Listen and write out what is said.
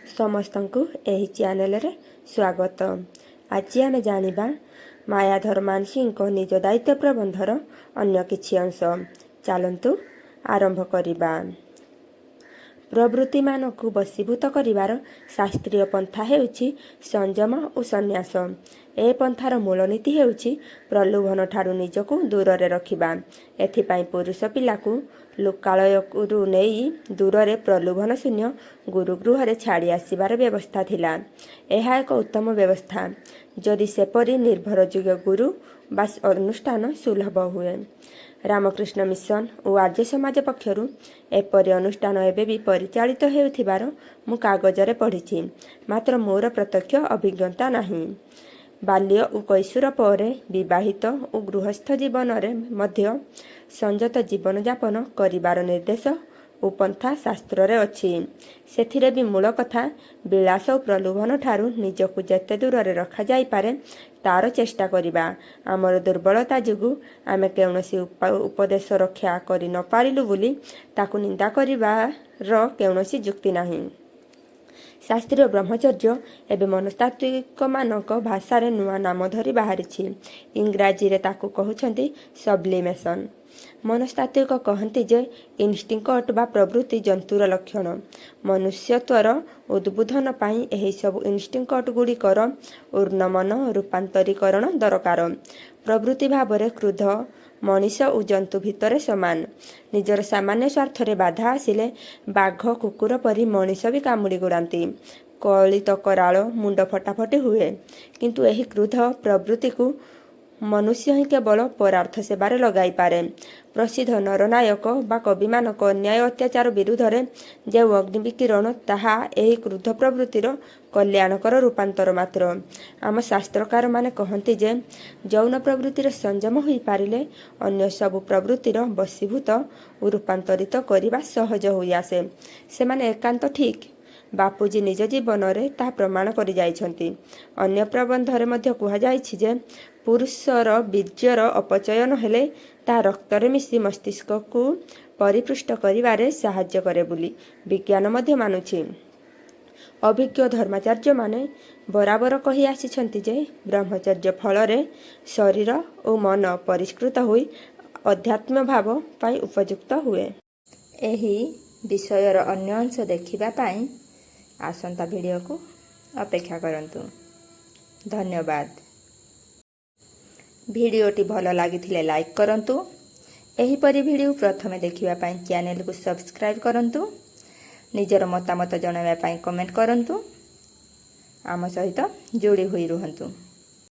ସମସ୍ତଙ୍କୁ ଏହି ଚ୍ୟାନେଲରେ ସ୍ୱାଗତ। ଆଜି ଆମେ ଜାଣିବା ମାୟାଧର ମାନସିଂଙ୍କ ନିଜ ଦାୟିତ୍ୱ ପ୍ରବନ୍ଧର ଅନ୍ୟ କିଛି ଅଂଶ। ଚାଲନ୍ତୁ ଆରମ୍ଭ କରିବା। ପ୍ରବୃତ୍ତିମାନଙ୍କୁ ବଶୀଭୂତ କରିବାର ଶାସ୍ତ୍ରୀୟ ପନ୍ଥା ହେଉଛି ସଂଯମ ଓ ସନ୍ନ୍ୟାସ। ଏ ପନ୍ଥାର ମୂଳନୀତି ହେଉଛି ପ୍ରଲୋଭନଠାରୁ ନିଜକୁ ଦୂରରେ ରଖିବା। ଏଥିପାଇଁ ପୁରୁଷ ପିଲାକୁ ଲୋକାଳୟରୁ ନେଇ ଦୂରରେ ପ୍ରଲୋଭନ ଶୂନ୍ୟ ଗୁରୁଗୃହରେ ଛାଡ଼ି ଆସିବାର ବ୍ୟବସ୍ଥା ଥିଲା। ଏହା ଏକ ଉତ୍ତମ ବ୍ୟବସ୍ଥା, ଯଦି ସେପରି ନିର୍ଭରଯୋଗ୍ୟ ଗୁରୁ ବା ଅନୁଷ୍ଠାନ ସୁଲଭ ହୁଏ। ରାମକୃଷ୍ଣ ମିଶନ ଓ ଆର୍ଯ୍ୟ ସମାଜ ପକ୍ଷରୁ ଏପରି ଅନୁଷ୍ଠାନ ଏବେ ବି ପରିଚାଳିତ ହେଉଥିବାର ମୁଁ କାଗଜରେ ପଢ଼ିଛି, ମାତ୍ର ମୋର ପ୍ରତ୍ୟକ୍ଷ ଅଭିଜ୍ଞତା ନାହିଁ। ବାଲ୍ୟ ଓ କୈଶୋର ପରେ ବିବାହିତ ଓ ଗୃହସ୍ଥ ଜୀବନରେ ମଧ୍ୟ ସଂଯତ ଜୀବନଯାପନ କରିବାର ନିର୍ଦ୍ଦେଶ ଓ ପନ୍ଥା ଶାସ୍ତ୍ରରେ ଅଛି। ସେଥିରେ ବି ମୂଳ କଥା ବିଳାସ ଓ ପ୍ରଲୋଭନଠାରୁ ନିଜକୁ ଯେତେ ଦୂରରେ ରଖାଯାଇପାରେ, ତାର ଚେଷ୍ଟା କରିବା। ଆମର ଦୁର୍ବଳତା ଯୋଗୁଁ ଆମେ କୌଣସି ଉପଦେଶ ରକ୍ଷା କରି ନ ପାରିଲୁ ବୋଲି ତାକୁ ନିନ୍ଦା କରିବାର କୌଣସି ଯୁକ୍ତି ନାହିଁ। ଶାସ୍ତ୍ରୀୟ ବ୍ରହ୍ମଚର୍ଯ୍ୟ ଏବେ ମନସ୍ତାତ୍ତ୍ୱିକମାନଙ୍କ ଭାଷାରେ ନୂଆ ନାମ ଧରି ବାହାରିଛି। ଇଂରାଜୀରେ ତାକୁ କହୁଛନ୍ତି ସବ୍ଲିମେସନ୍। ମନସ୍ତାତ୍ତ୍ୱିକ କହନ୍ତି ଯେ ଇନଷ୍ଟିଙ୍କଟ୍ ବା ପ୍ରବୃତ୍ତି ଜନ୍ତୁର ଲକ୍ଷଣ। ମନୁଷ୍ୟତ୍ୱର ଉଦ୍ବୋଧନ ପାଇଁ ଏହିସବୁ ଇନଷ୍ଟିଙ୍କଟ୍ଗୁଡ଼ିକର ଉନ୍ନମନ, ରୂପାନ୍ତରୀକରଣ ଦରକାର। ପ୍ରବୃତ୍ତି ଭାବରେ କ୍ରୋଧ ମଣିଷ ଓ ଜନ୍ତୁ ଭିତରେ ସମାନ। ନିଜର ସାମାନ୍ୟ ସ୍ୱାର୍ଥରେ ବାଧା ଆସିଲେ ବାଘ କୁକୁର ପରି ମଣିଷ ବି କାମୁଡ଼ି ଗୋଡ଼ାନ୍ତି। କଳିତ କରାଳ, ମୁଣ୍ଡ ଫଟାଫଟି ହୁଏ। କିନ୍ତୁ ଏହି କ୍ରୋଧ ପ୍ରବୃତ୍ତିକୁ ମନୁଷ୍ୟ ହିଁ କେବଳ ପରାର୍ଥ ସେବାରେ ଲଗାଇପାରେ। ପ୍ରସିଦ୍ଧ ନରନାୟକ ବା କବିମାନଙ୍କ ଅନ୍ୟାୟ ଅତ୍ୟାଚାର ବିରୁଦ୍ଧରେ ଯେଉଁ ଅଗ୍ନିବିକିରଣ, ତାହା ଏହି କ୍ରୋଧ ପ୍ରବୃତ୍ତିର କଲ୍ୟାଣକର ରୂପାନ୍ତର ମାତ୍ର। ଆମ ଶାସ୍ତ୍ରକାରମାନେ କହନ୍ତି ଯେ ଯୌନ ପ୍ରବୃତ୍ତିର ସଂଯମ ହୋଇପାରିଲେ ଅନ୍ୟ ସବୁ ପ୍ରବୃତ୍ତିର ବଶୀଭୂତ ଓ ରୂପାନ୍ତରିତ କରିବା ସହଜ ହୋଇଆସେ। ସେମାନେ ଏକାନ୍ତ ଠିକ୍। ବାପୁଜୀ ନିଜ ଜୀବନରେ ତାହା ପ୍ରମାଣ କରି ଯାଇଛନ୍ତି। ଅନ୍ୟ ପ୍ରବନ୍ଧରେ ମଧ୍ୟ କୁହାଯାଇଛି ଯେ ପୁରୁଷର ବୀର୍ଯ୍ୟର ଅପଚୟ ନ ହେଲେ ତାହା ରକ୍ତରେ ମିଶି ମସ୍ତିଷ୍କକୁ ପରିପୁଷ୍ଟ କରିବାରେ ସାହାଯ୍ୟ କରେ ବୋଲି ବିଜ୍ଞାନ ମଧ୍ୟ ମାନୁଛି। ଅଭିଜ୍ଞ ଧର୍ମାଚାର୍ଯ୍ୟମାନେ ବରାବର କହି ଆସିଛନ୍ତି ଯେ ବ୍ରହ୍ମଚର୍ଯ୍ୟ ଫଳରେ ଶରୀର ଓ ମନ ପରିଷ୍କୃତ ହୋଇ ଅଧ୍ୟାତ୍ମଭାବ ପାଇଁ ଉପଯୁକ୍ତ ହୁଏ। ଏହି ବିଷୟର ଅନ୍ୟ ଅଂଶ ଦେଖିବା ପାଇଁ ଆସନ୍ତା ଭିଡ଼ିଓକୁ ଅପେକ୍ଷା କରନ୍ତୁ। ଧନ୍ୟବାଦ। ଭିଡ଼ିଓଟି ଭଲ ଲାଗିଥିଲେ ଲାଇକ୍ କରନ୍ତୁ। ଏହିପରି ଭିଡ଼ିଓ ପ୍ରଥମେ ଦେଖିବା ପାଇଁ ଚ୍ୟାନେଲକୁ ସବସ୍କ୍ରାଇବ୍ କରନ୍ତୁ। ନିଜର ମତାମତ ଜଣାଇବା ପାଇଁ କମେଣ୍ଟ କରନ୍ତୁ। ଆମ ସହିତ ଯୋଡ଼ି ହୋଇ ରୁହନ୍ତୁ।